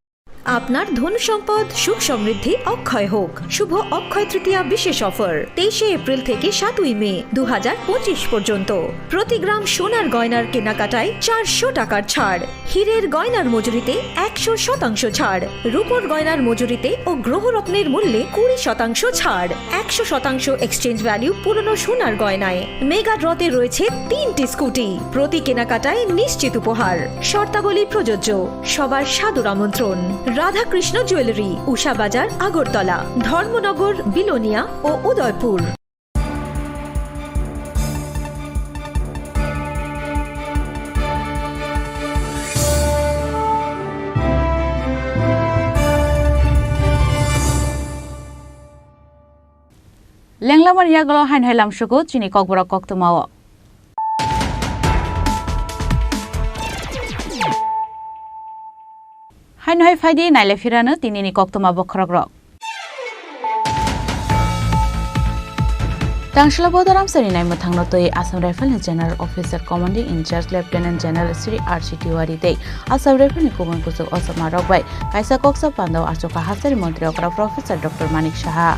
আপনার ধন সম্পদ সুখ সমৃদ্ধি অক্ষয় হোক। শুভ অক্ষয় তৃতীয়া বিশেষ অফার, তেইশে এপ্রিল থেকে সাতই মে দু হাজার পঁচিশ পর্যন্ত। প্রতি গ্রাম সোনার গয়নার কেনাকাটায় চারশো টাকার ছাড়, হীরের গয়নার মজুরিতে একশো শতাংশ ছাড়, রূপোর গয়নার মজুরিতে ও গ্রহরত্নের মূল্যে কুড়ি শতাংশ ছাড়, একশো শতাংশ এক্সচেঞ্জ ভ্যালু পুরনো সোনার গয়নায়। মেগা ড্রতে রয়েছে তিনটি স্কুটি, প্রতি কেনাকাটায় নিশ্চিত উপহার। শর্তাবলী প্রযোজ্য। সবার সাদর আমন্ত্রণ। রাধাকৃষ্ণ জুয়েলারি, উষা বাজার, আগরতলা, ধর্মনগর, বিলোনিয়া ও Udaipur. Lenglamani yagulo haino hai lamsugo chini kokborok koktwmao. Haino hai phaidi naile phirano tinini koktwma bokhorokrok. Tangsla Bodor Amsani naimwthangno twi Assam Rifle ni General Officer Commanding in Charge Lieutenant General Shri R C Tiwari tei Assam Rifle ni kubun kuchuk ochommarok bai kaisa koksa pandao achukha hasteni montri okra Professor Doctor Manik Saha.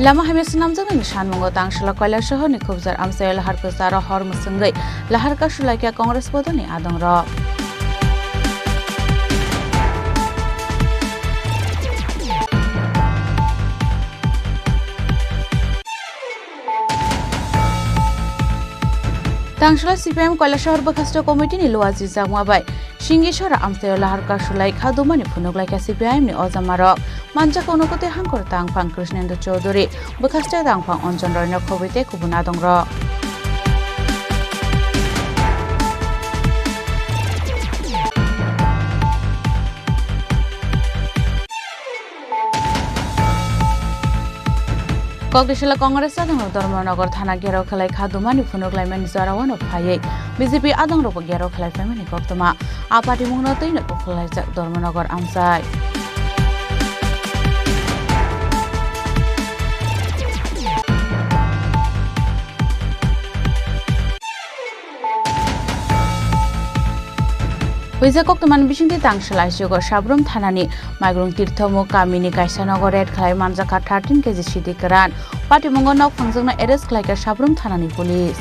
Lama hamya swnamjaknai sanmungo Tangsla Koilasohor ni Khubjar amchaio lahar kwcharo hor mwswngwi lahar kasulaikha Congress bodolni adongrok. Tangsla C P I M Koilasohor bwkhasto committee ni luaji jakma bai Singisora amchaio lahar kasulaikha dumani phunuklaikha C P I M ni ojamarok. Manjak Unakoti Hangkor tangphang Krishnendu Chowdhury, bwkhaste tangphang Anjan Roy no khobwi tei kubun adongrok. Kokdisala Congress adongrok Dharmanagar thana gherao khlai kha dumani phunuk laimani jorao no phaiwi B J P adongrokbo gherao khlai phaimani koktwma. A patimungno twino kwlaijak Dharmanagar amchai. Huijak koktwmani bisingtwi Tangsla I C O Sabrum thanani Maigrung Tirtho Muk kamini kaisa nogo raid khlai manjakha thirteen K G sidi kwran. Patimungo nok phangjakno arrest khlaikha Sabrum thanani police.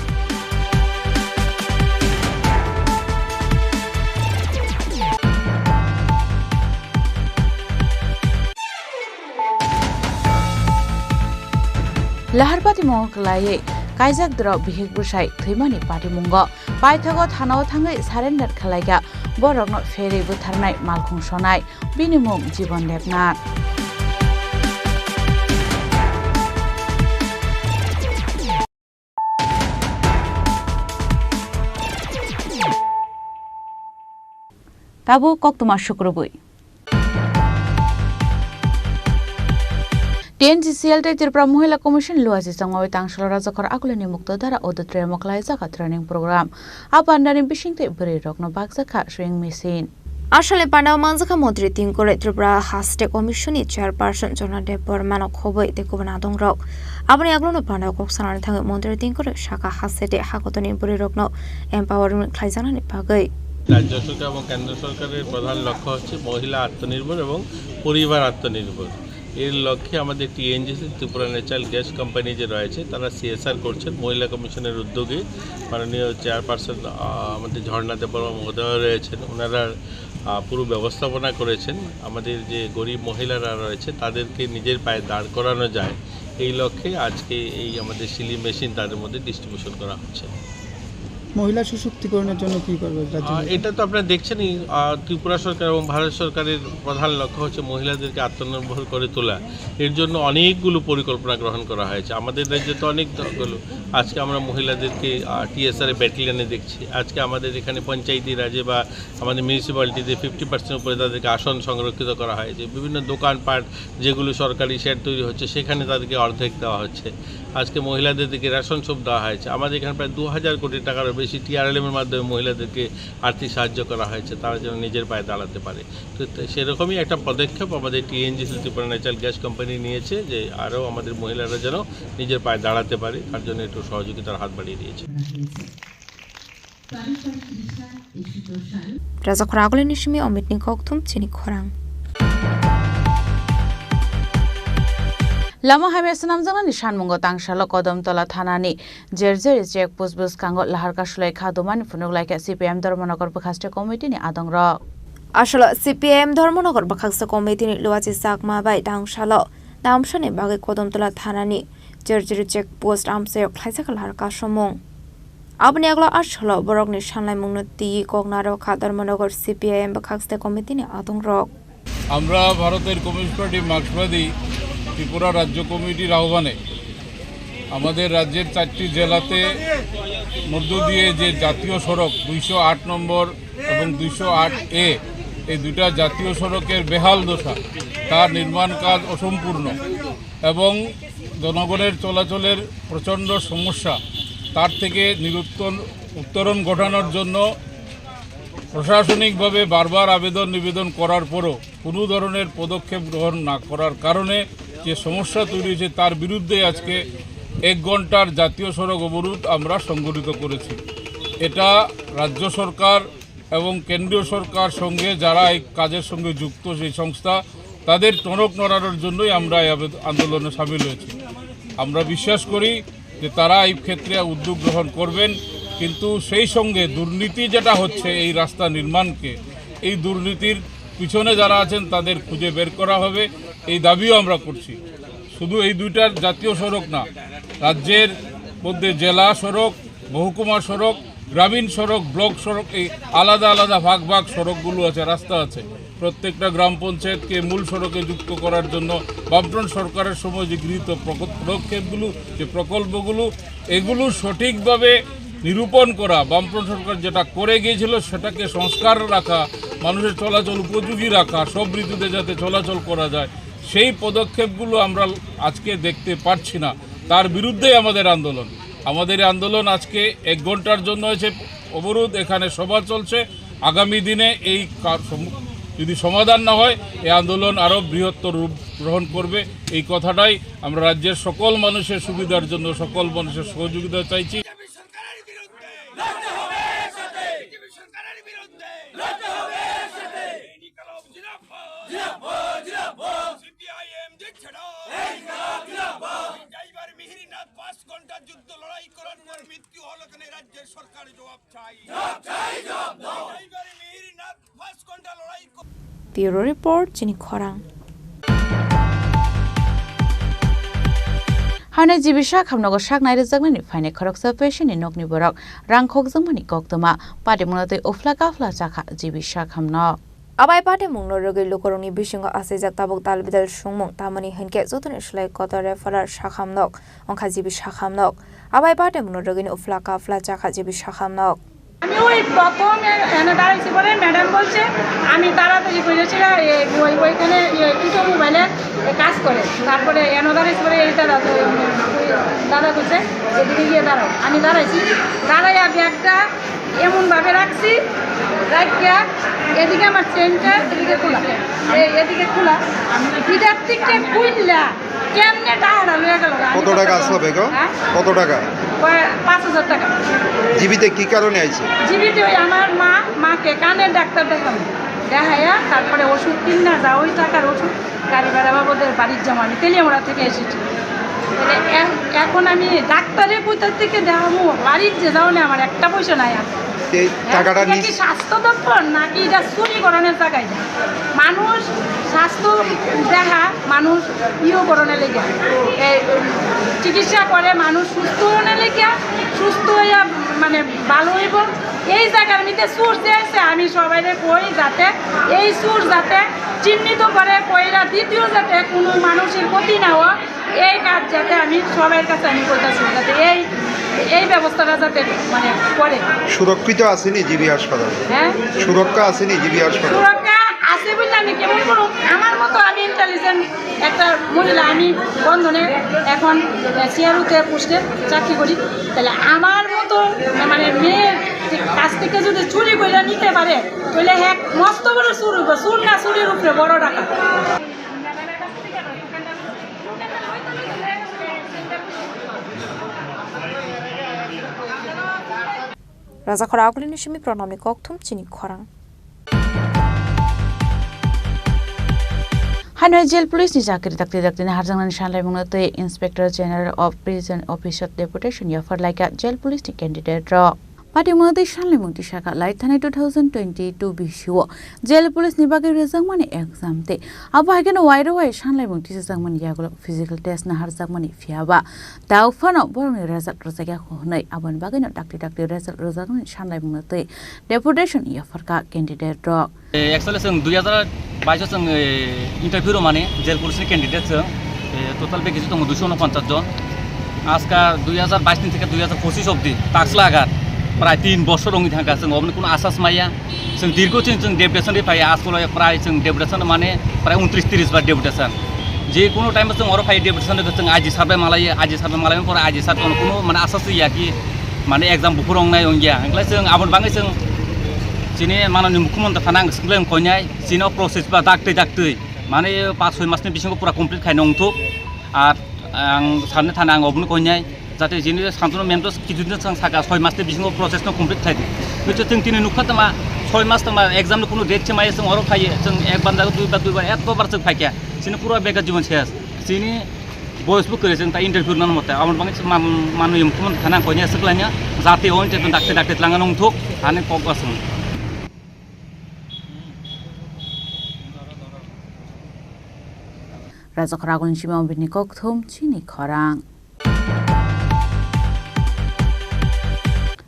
Lahar patimungo kwlaiwi kaijak doro bihik bwsai thwimani patimungo paithago thanao thangwi surrender khlaikha borokno pherwi butharnai malkhung sonai. Bini mung Jibon Debnath. Tabuk koktwma sukrubwi. T N G C L tei Tripura Mohila Commission luachi chongmawi tangshalo Rajakhor Akulini Mukto Dara Auditorium o khlaijak training program. A pandani bisingtwi bwrwi rokno bakjak kha sewing machine. Asalni pandao manjakha Montri Tingkore, Tripura Haste Commission ni Chairperson Jona Debbarma no khobwi tei kubun adongrok. Aboni aglono pandao kok sanani thangwi Montri Tingkore sakha haste tei hakotoni bwrwi rokno empowering khlaijaknani bagwi. রাজ্য সরকার এবং কেন্দ্র সরকারের প্রধান লক্ষ্য হচ্ছে মহিলা আত্মনির্ভর এবং পরিবার আত্মনির্ভর। এর লক্ষ্যে আমাদের টিএনজিসি, ত্রিপুরা ন্যাচারাল গ্যাস কোম্পানি যে রয়েছে, তারা সিএসআর করছেন মহিলা কমিশনের উদ্যোগে। মাননীয় চেয়ারপারসন, আহ, আমাদের ঝর্ণা দেববর্মা মহোদয় রয়েছেন, ওনারা, আহ, পুরো ব্যবস্থাপনা করেছেন। আমাদের যে গরিব মহিলারা রয়েছে, তাদেরকে নিজের পায়ে দাঁড় করানো যায়, এই লক্ষ্যে আজকে এই আমাদের সিলি মেশিন তাদের মধ্যে ডিস্ট্রিবিউশন করা হচ্ছে। মহিলা সশক্তিকরণের জন্য কি করবে রাজ্য আহ, সরকার? এটা তো আপনারা দেখছেনই, আহ, ত্রিপুরা সরকার এবং ভারত সরকারের প্রধান লক্ষ্য হচ্ছে মহিলাদেরকে আত্মনির্ভর করে তোলা। এর জন্য অনেকগুলো পরিকল্পনা গ্রহণ করা হয়েছে। আমাদের রাজ্যে তো অনেক দলগুলো, আজকে আমরা মহিলাদেরকে, আহ, টিএসআর এ ব্যাটালিয়নে দেখছি। আজকে আমাদের এখানে পঞ্চায়েতি রাজে বা আমাদের মিউনিসিপ্যালিটিতে ফিফটি পার্সেন্ট উপরে তাদেরকে আসন সংরক্ষিত করা হয়েছে। বিভিন্ন দোকানপাট যেগুলো সরকারি শেড তৈরি হচ্ছে, সেখানে তাদেরকে অর্ধেক দেওয়া হচ্ছে। আজকে মহিলাদের দিকে রেশন শপ দেওয়া হয়েছে। আমাদের এখানে প্রায় দু হাজার কোটি টাকারও বেশি টিআরএলএম এর মাধ্যমে মহিলাদেরকে আর্থিক সাহায্য করা হয়েছে, তারা যেন নিজের পায়ে দাঁড়াতে পারে। তো, তো সেরকমই একটা পদক্ষেপ আমাদের টিএনজিসি, ত্রিপুরা ন্যাচারাল গ্যাস কোম্পানি নিয়েছে, যে আরও আমাদের মহিলারা যেন নিজের পায়ে দাঁড়াতে পারে, তার জন্য একটু সহযোগিতার হাত বাড়িয়ে দিয়েছে। Rajakhor Akulini simi Omitni kokthum chini khorang. Lama hamya swnamjaknani sanmungo tangsalo Kodamtola thanani Jerjeri check post bwskango lahar kasulai kha dumani phunuk laikha C P I M Dharmanagar bwkhaste committee ni adongrok. Asalo C P I M Dharmanagar bwkhaksa committee ni luachi chakma bai tangsalo tamsani bagwi Kodamtola thanani Jerjeri check post amchaio khlaijak lahar kasumung. Aboni aglo asalo borokni sanlaimungno twiwi kok narwkha Dharmanagar C P I M bwkhakste committee ni adongrok. আমরা ভারতের communist party মার্ক্সবাদী ত্রিপুরা রাজ্য কমিটির আহ্বানে আমাদের রাজ্যের চারটি জেলাতে মধ্য দিয়ে যে জাতীয় সড়ক দুইশো আট নম্বর এবং দুইশো আট এ, এই দুইটা জাতীয় সড়কের বেহাল দশা, তার নির্মাণ কাজ অসম্পূর্ণ এবং জনগণের চলাচলের প্রচণ্ড সমস্যা, তার থেকে নিরুত্তর উত্তরণ ঘটানোর জন্য প্রশাসনিকভাবে বারবার আবেদন নিবেদন করার পরও কোনো ধরনের পদক্ষেপ গ্রহণ না করার কারণে যে সমস্যা তৈরি হয়েছে, তার বিরুদ্ধে আজকে এক ঘন্টার জাতীয় সড়ক অবরোধ আমরা সংগঠিত করেছি। এটা রাজ্য সরকার এবং কেন্দ্রীয় সরকার সঙ্গে যারা এই কাজের সঙ্গে যুক্ত সেই সংস্থা, তাদের টনক নড়ানোর জন্যই আমরা এই আবেদ-, আন্দোলনে সামিল হয়েছি। আমরা বিশ্বাস করি যে তারা এই ক্ষেত্রে উদ্যোগ গ্রহণ করবেন, কিন্তু সেই সঙ্গে দুর্নীতি যেটা হচ্ছে এই রাস্তা নির্মাণকে, এই দুর্নীতির পিছনে যারা আছেন তাদের খুঁজে বের করা হবে, এই দাবিও আমরা করছি। শুধু এই দুইটার জাতীয় সড়ক না, রাজ্যের মধ্যে জেলা সড়ক, মহকুমা সড়ক, গ্রামীণ সড়ক, ব্লক সড়ক, এই আলাদা আলাদা ভাগ ভাগ সড়কগুলো আছে, রাস্তা আছে। প্রত্যেকটা গ্রাম পঞ্চায়েতকে মূল সড়কে যুক্ত করার জন্য বামফ্রন্ট সরকারের সময় যে গৃহীত প্রক-, পদক্ষেপগুলো, যে প্রকল্পগুলো, এগুলো সঠিকভাবে নিরূপণ করা, বামফ্রন্ট সরকার যেটা করে গিয়েছিল সেটাকে সংস্কার রাখা, মানুষের চলাচল উপযোগী রাখা, সব ঋতুতে যাতে চলাচল করা যায়, সেই পদক্ষেপগুলো আমরা আজকে দেখতে পাচ্ছি না। তার বিরুদ্ধেই আমাদের আন্দোলন। আমাদের এই আন্দোলন আজকে এক ঘন্টার জন্য হয়েছে অবরোধ, এখানে সভা চলছে। আগামী দিনে এই কা-, সম-, যদি সমাধান না হয়, এই আন্দোলন আরও বৃহত্তর রূপ গ্রহণ করবে। এই কথাটাই আমরা রাজ্যের সকল মানুষের সুবিধার জন্য, সকল মানুষের সহযোগিতা চাইছি। বিজেপি সরকারের বিরুদ্ধে লড়তে হবে একসাথে। বিজেপি সরকারের বিরুদ্ধে লড়তে হবে একসাথে। এই নিকালো জিন্দাবাদ। জিন্দাবাদ, জিন্দাবাদ। সিপিআইএম জিতছে না। এই নিকালো জিন্দাবাদ। ড্রাইভার মিহিরনাথ পাঁচ ঘন্টা যুদ্ধ লড়াই করার পর মৃত্যু হলো কেন? রাজ্যের সরকার জবাব চাই। জবাব চাই, জবাব দাও। ড্রাইভার মিহিরনাথ Bureau Report, chini khorang. Hane G B Sakhamnogo saknai rwjaknani phainai khoroksa patientni nokni borok rang khokjakmani koktwma, patimungno twi uphla kaphla chakha G B Sakhamno. Abai patimungno rwgwi lukurokni bisingo achaijak tabuk dalbidal songmung, tamoni hinkhe jotoni slai kotor referral Sakhamnok, wngkha G B Sakhamnok. Abai patimungno rwgwini uphla kaphla chakha G B Sakhamnok. আমি ওই প্রথম এ-, এনে দাঁড়াইছি পরে ম্যাডাম বলছে, আমি তাড়াতাড়ি করেছিলাম, এ, ওই, ওইখানে, এ, টিটো মোবাইলে, এ, কাজ করে। তারপরে এনে দাঁড়াইছি পরে এই দাদা তো, ওই দাদা বলছে, "এদিকে গিয়ে দাঁড়াও।" আমি দাঁড়াইছি, দাঁড়াইয়া ব্যাগটা এমনভাবে রাখছি, রাখিয়া এদিকে আমার চেনটা, এদিকে খোলা, এ-, এদিকে খোলা, ভিতর থেকে খুললা। কেমনে টাকাটা লইয়া গেল? কত টাকা আসলো বেগো? হ্যাঁ? কত টাকা? পা-, পাঁচ হাজার টাকা। জিবিতে কি কারণে আইছে? জিবিতে ওই আমার মা, মাকে কানের ডাক্তার দেখাবো। দেখাইয়া তারপরে ওষুধ কিনা যা, ওই টাকার ওষুধ গাড়ি ভাড়া বাবদের বাড়ির জমা। আমি তেলিয়ামুড়া থেকে এসেছি। তাহলে এ-, এখন আমি ডাক্তারে কোথা থেকে দেখাবো? বাড়ির যে যাও না, আমার একটা পয়সা নাই আর। এই টাকাটা এটা নিস- কি স্বাস্থ্য দপ্তর নাকি এটা চুরি করানোর জায়গায়? মানুষ স্বাস্থ্য দেখা, মানুষ ইয়ে করানোর লেগে, এই, উম, চিকিৎসা করে মানুষ সুস্থ হওয়ার লেগে, সুস্থ হইয়া মানে ভালো হইব। এই জায়গার মধ্যে চুর যে আছে, আমি সবাইরে কই যাতে এই চুর যাতে চিহ্নিত করে কইরা দ্বিতীয় যাতে কোনো মানুষের ক্ষতি না হয়, এই কাজ যাতে আমি সবার কাছে আমি করতেছি, যাতে এই, এই ব্যবস্থাটা যাতে মানে করে। সুরক্ষিত আছেনি জিবি হাসপাতাল? হ্যাঁ? সুরক্ষা আছেনি জিবি হাসপাতাল? সুরক্ষা আছে বলে আমি কেমন করব? আমার মতো আমি ইন্টেলিজেন্ট একটা মহিলা, আমি বন্ধনে এখন সিআরওতে পোস্টে চাকরি করি, তাহলে আমার মতো মানে মেয়ের কাছ থেকে যদি চুরি করে নিতে পারে, তাহলে এক মস্ত বড় চুর হইব, চুর না চুরির উপরে বড় ডাকাত। Rajakhor Agulini simi Pranamni kokthum chini khorang. Haino jail police ni chakri dakti dakti ni harjaknani sanlaimungno twi Inspector General of Prison Officer deputation yaphar laikha jail police ni candidate rok. Patimung tei sanlaimung tisaka lai thani two thousand twenty-two bisio jail police ni bagwi rwjakmani exam tei abo hai kheno wairok wai sanlaimung tisajakmani yagulo physical test naharjakmani phiyaba tao phano borokni result rwjakya hwnwi aboni bagwino dakti dakti result rwjakmani sanlaimungno tei deputation yapharkha candidate rok. Eh, actually, chwng dui hazar bais o chwng, eh, interview rwmani jail police ni candidate chwng, eh, total package tongo duiso unoponchas jon. Aska dui hazar bais ni theke dui hazar pochis obdi taksla agar prai tin bosor wngwi thangkha, chwng oboni kuno asas maya. Chwng dirgo chwng, chwng deputation ri phai, askolo prai chwng deputation mane prai untris tris bar deputation. Je kuno time o chwng oro phai deputation ri chwng I G sir bai malai, I G sir bai malai pore I G sir kono kuno mane asas ya ki mane exam buphuru wngnai wngya. Hwnkhai chwng aboni bagwi chwng chini manani mukhyamantri phano ang swkang koinai. Chini o process ba daktwi daktwi, mane, paanch soi mas ni bisingo pura complete khaina wngthok. Ar ang sani thani ang obono koinai, jate chini Santanu ma'am to kichu din swng saka, soi mas ni bisingo process no complete khai di. Bicho chwng tini nukha tama, soi mas tama exam no kuno date se maya chwng oro phaiye, chwng ek bar jago, dui bar, dui bar, eto bar chwng phaikha. Chini pura bekar jibon ses. Chini boyos bo kwrwi chwng ta interview nang mote. Amon bangwi chwng man, manwi mukhyamantri thani ang koinai swklainai, jate o interview daktwi daktwi twlangna wngthok, ani kok aswng. Rajakhor Agulini simi Ambini kokthum chini khorang.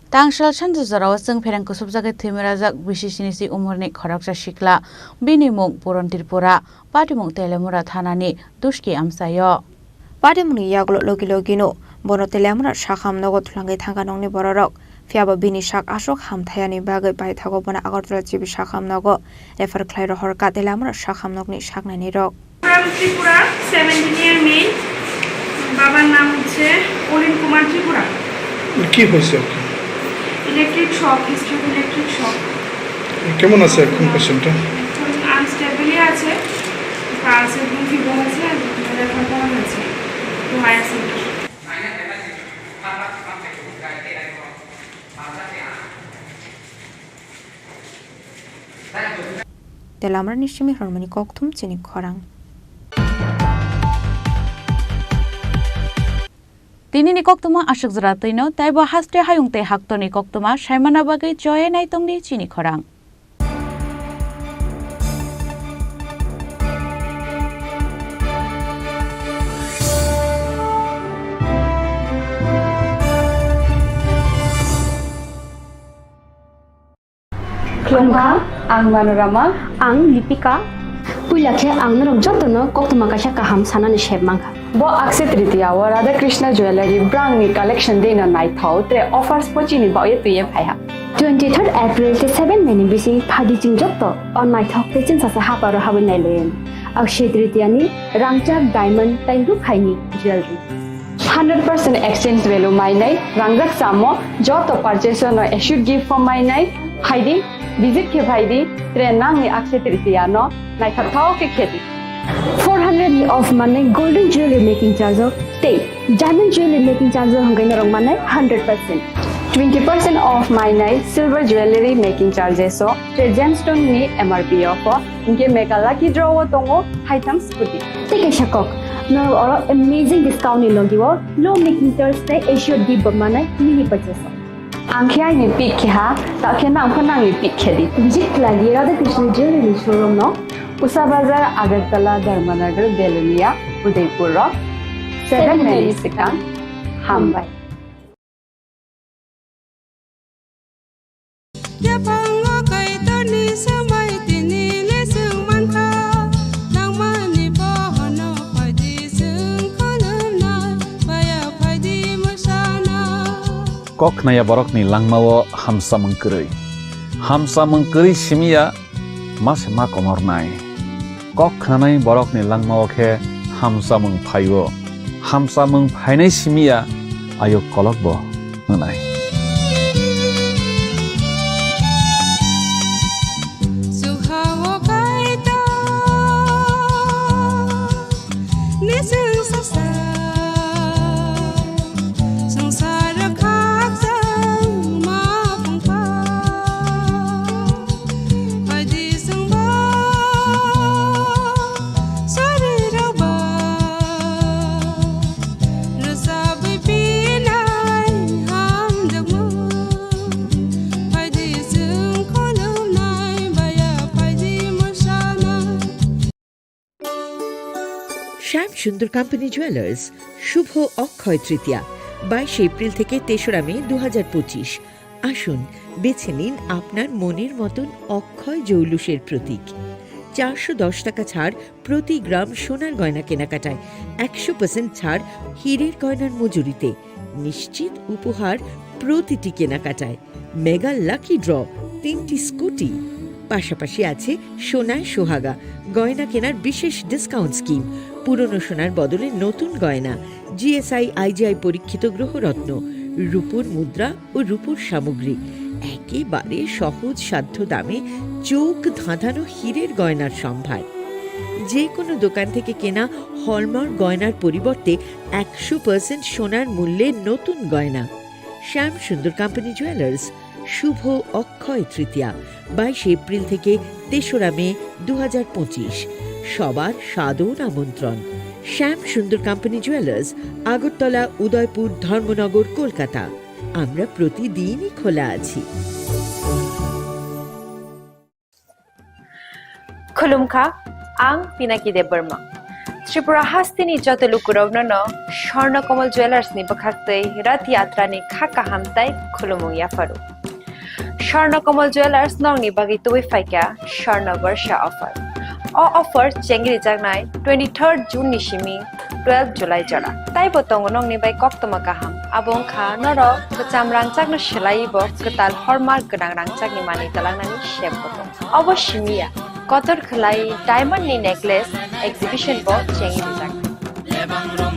Tangsal sanjak jorao chwng phereng kusubjagwi thwimwi rajak bisi sini si umorni khoroksa sikla, bini mung Puron Tripura, patimung Telemura thanani Duski amchaio. Patimungni yagulo logi logino bono Telemura sakham nogo thwlangwi thangkha nokni bororok. Phiyaba bini sak aswk hamthayani bagwi paithago bono Agartala G B sakham nogo refer khlai rohorkha Telemura sakham nokni saknainirok. আমি ত্রিপুরা, সেভেন্টিন ইয়ার মেল। বাবার নাম হচ্ছে অরিন কুমার ত্রিপুরা। কি হয়েছে ওকে? Electric shock, history of electric shock. কেমন আছে এখন পেশেন্টটা? এখন আনস্টেবলই আছে, পালস এবং ফিভার আছে, রেফার করা হয়েছে to higher centre. Telamrani simi hormani kokthum chini khorang. Tinini koktwma aswk jora twino, taibo haste hayung tei haktorni koktwma saimana bagwi choye naitongdi chini khorang. Khulumkha, ang Manorama. Ang Lipika. Puila khe ang norok jotono koktwma kaisa kaham sanani sep mankha. Bo Akshaya Tritiya o Radha Krishna Jewellery brangni collection deino naithok, tre offers bo chini bagwi twiwi phaiha. Twenty third April tei seven May ni bising phaidi chwng jotto o naithok tei chwngsasa haparo habwi nailayan. Akshaya Tritiya ni rangchak diamond tei rukhaini jewelry. Hundred percent exchange value mainai, rangjak samo joto purchase no assured gift form mainai, phaidi, visit khe phaidi, tre nangni Akshaya Tritiya no naithok thao khe khedi. Four hundred ni off manai golden jewelry making charge o tei diamond jewelry making charge o hwnkhai norok manai hundred percent. Twenty percent off mainai silver jewelry making charges o tre gemstone ni M R P o pho hwnkhe mega lucky draw o tongo haitham scooty. Tei kaisa kok, norok oro amazing discount ni logi o low making charge tei assured gift bo manai mini purchase o. Ang khe aini pick khe ha, ta khe nang pho nangni pick khe di. Visit khlai di Radha Krishna Jewelry ni showroom no, Usa Bazar, Agartala, Dharmanagar, Belonia, Udaipur o seven May ni swkang. Hambai. Yaphango Kaitorni swmai tini le chwng mankha, nangmani bohono phaidi chwng khulumnai, baya phaidi mwsana. Kok khnaya borokni langmao hamsamung kwrwi. Hamsamung kwrwi simiya ma se ma komornai. Kok khnanai borokni langmao khe hamsamung phaio. Hamsamung phainai simiya ayuk kolokbo wngnai. Sukhao Kaitor. Nising sasa sangsar khakchang ma phungkha. Phaidi sungbo sari rokba rwchapwi pinai hamjakmung. Phaidi chwng khulumnai baya phaidi mwsana. শ্যাম সুন্দর company jewellers, শুভ অক্ষয় তৃতীয়া, বাইশে এপ্রিল থেকে তেসরা মে দু হাজার পঁচিশ। আসুন, বেছে নিন আপনার মনের মতন অক্ষয় জৌলুসের প্রতীক। চারশো দশ টাকা ছাড় প্রতি গ্রাম সোনার গয়না কেনাকাটায়, একশো পার্সেন্ট ছাড় হীরের গয়নার মজুরিতে, নিশ্চিত উপহার প্রতিটি কেনাকাটায়। মেগা লাকি ড্র, তিনটি স্কুটি, পাশাপাশি আছে সোনায় সোহাগা গয়না কেনার বিশেষ ডিসকাউন্ট স্কিম, পুরনো সোনার বদলে নতুন গয়না, জিএসআই আইজিআই পরীক্ষিত গ্রহরত্ন, রূপোর মুদ্রা ও রূপোর সামগ্রী, একেবারে সহজ সাধ্য দামে চোখ ধাঁধানো হীরের গয়নার সম্ভার। যে কোনো দোকান থেকে কেনা হলমার্ক গয়নার পরিবর্তে একশো পার্সেন্ট সোনার মূল্যে নতুন গয়না। শ্যাম সুন্দর কোম্পানি জুয়েলার্স, শুভ অক্ষয় তৃতীয়া, বাইশে এপ্রিল থেকে তেসরা মে দু হাজার পঁচিশ। সবার সাদর আমন্ত্রণ। শ্যাম সুন্দর কোম্পানি জুয়েলার্স, আগরতলা, উদয়পুর, ধর্মনগর, কলকাতা। আমরা প্রতিদিনই খোলা আছি। Khulumkha, ang Pinaki Debbarma. Tripura hasteni joto lukurokno no Swarna Kamal Jewellers ni bwkhaktwi Rath Yatra ni kha kaham tai khulumung yapharu. Swarna Kamal Jewellers nokni bagwi tubui phaikha Swarna Barsha offer. O offer chengrijaknai twenty third June ni simi twelve July jora. Taibo tongo nokni bai koktwma kaham. Abo wngkha norok kwcham rangchakno swlaiwi bo kwtal hallmark gwnang rangchakni manwi twlangnani sep bo tongo. Obo simi ya, kotor khwlai diamond ni necklace exhibition bo chengwi rijak.